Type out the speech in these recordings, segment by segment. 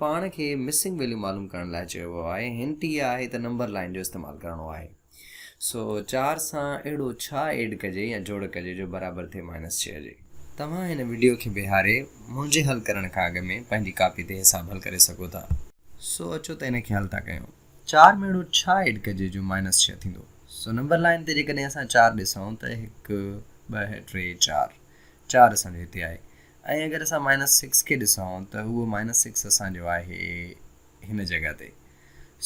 پاڻ کي missing value معلوم ڪرڻ لاء چيو ويو آهي. هنٽ اها آهي ته نمبر لائن جو استعمال ڪرڻو آهي. سو چار سان اهڙو ڇا ايڊ ڪجي يا جوڙ ڪجي جو برابر ٿئي مائنس ڇهه جي. توهان هن وڊيو کي بيهاري منهنجي حل ڪرڻ کان اڳ ۾ پنهنجي ڪاپي تي حساب حل ڪري سگهو ٿا. سو اچو ته ان کي حل ٿا ڪيون. چار ۾ اهڙو ڇا ايڊ ڪجي جو مائنس ڇهه ٿيندو. سو نمبر لائن تي جيڪڏهن اسان چار ڏسون ته هڪ، ٻه، ٽي، چار. چار اسان جو هتي آهي. ۽ اگر اسان مائنس سڪس کي ڏسون ته اهو مائنس سڪس اسان جو آهي هن جڳهه تي.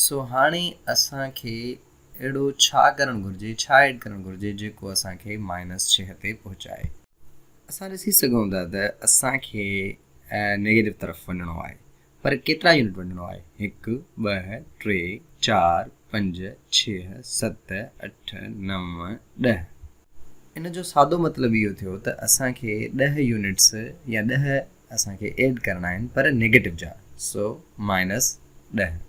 سو هاڻي اسان کي اهڙو ڇا ڪرڻ گهرجي، ڇا ايڊ ڪرڻ گهرجي جيڪو اسان کي مائنس ڇهه تي پهچائي. اسان ڏسي سگهون ٿا ته اسان کي نيگيٽو طرف وڃڻو آهي پر ڪيترا يونٽ وڃڻو آهي هڪ، ٻه، ٽي، چار، پنج، ڇهه، ست، اٺ، نو، ڏهه. ان جو سادو مطلب اهو ٿيو ته اسان کي ڏهه يونٽس يا ڏهه اسان کي ايڊ ڪرڻا آهن پر نيگيٽو جا سو مائنس ڏهه.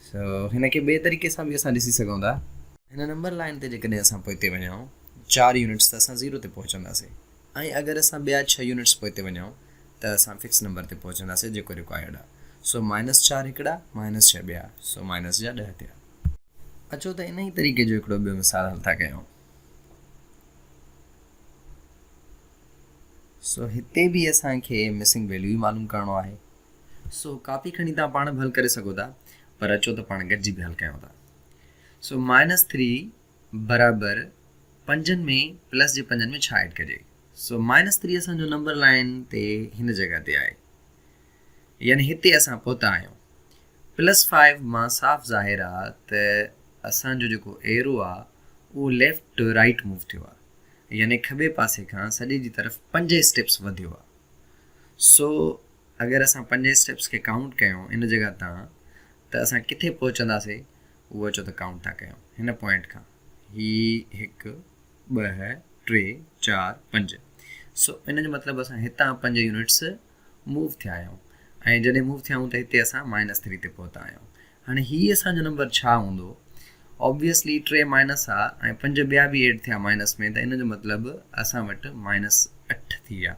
سو هن کي ٻئي طريقي سان به اسان ڏسي سگهون ٿا. هن نمبر لائن تي جيڪڏهن اسان پوئتي وڃون چار يونٽس ته اسان زيرو تي پهچنداسين ۽ اگر اسان ٻيا ڇهه يونٽس پوئتي وڃون ته اسان فڪس نمبر تي پهچنداسين جيڪو رڪوائرڊ آهي. سو مائنس چار هڪڙا مائنس ڇهه ٻيا سو مائنس جا ڏهه ٿيا. اچو ته انهي طريقي جو هڪڙو ٻيو مثال حل ٿا ڪيون. سو هتي به اسان کي مسنگ ويليو ئي معلوم ڪرڻو آهي. سو ڪاپي کڻي توهان پاڻ به حل ڪري سگهو ٿا پر اچو ته پاڻ گڏجي به حل ڪيون ٿا. سو مائنس ٿري برابر پنجن ۾ پلس جي پنجن ۾ ڇا ايڊ ڪجي. سو مائنس ٿري اسان جو نمبر لائن تي هن جڳهه تي آهي يعني هتي اسان پهتا آهيون. پلس فائيو مان صاف ظاهر آ ته اسان جو جيڪو ايرو آ اهو ليفٽ ٽو رائيٽ موو ٿيو آ يعني کٻي پاسي کان سڄي جي طرف پنج اسٽيپس وڌيو آ. سو اگر اسان پنج اسٽيپس کي ڪائونٽ ڪيون ان جڳهه تان ته اسان ڪٿي پهچنداسي اهو اچو ته ڪائونٽ ٿا ڪيون هن پوائنٽ کان هي هڪ ٻه ٽي چار پنج سو ان جو مطلب اسان هتان پنج يونٽس موو ٿيا آهيون ۽ جڏهن موو ٿيا آهيون ته هتي اسان مائنس ٿري تي پهتا آهيون. هاڻي هي اسان جو نمبر ڇا هوندو؟ آبويسلي ٽي مائنس آ ۽ پنج ٻيا به ايڊ ٿيا مائنس ۾ ته ان جو مطلب اسان وٽ مائنس اٺ ٿي ويا.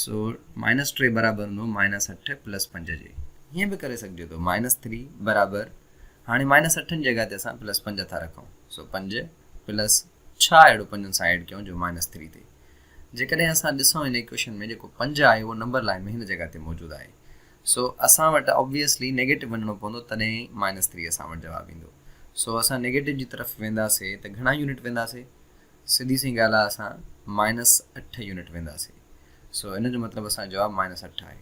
سو مائنس ٽي برابر هوندو مائنس اٺ پلس پنج جي. هيئن به ڪري سگهجي ٿو مائنس ٿري برابر هاڻي مائنس اٺن جي جڳهه تي اسان پلس پنج ٿا رکون سو پنج پلس ڇا اهڙو پنجن سان ايڊ ڪيون جو مائنس ٿري ٿئي. جيڪڏهن اسان ڏسون هن ايڪويشن ۾ جيڪو پنج آهي اهو نمبر لائن ۾ هن جڳهه تي موجود آهي سو اسان وٽ آبويسلي نيگيٽو وڃڻو پوندو تڏهن مائنس ٿري اسان وٽ جواب ايندو سو اسان نيگيٽو جي طرف وينداسي ته گهڻا يونٽ وينداسي سڌي سئي ڳالهه آهي اسان مائنس اٺ يونٽ وينداسي سو ان جو مطلب اسان جو جواب مائنس اٺ آهي.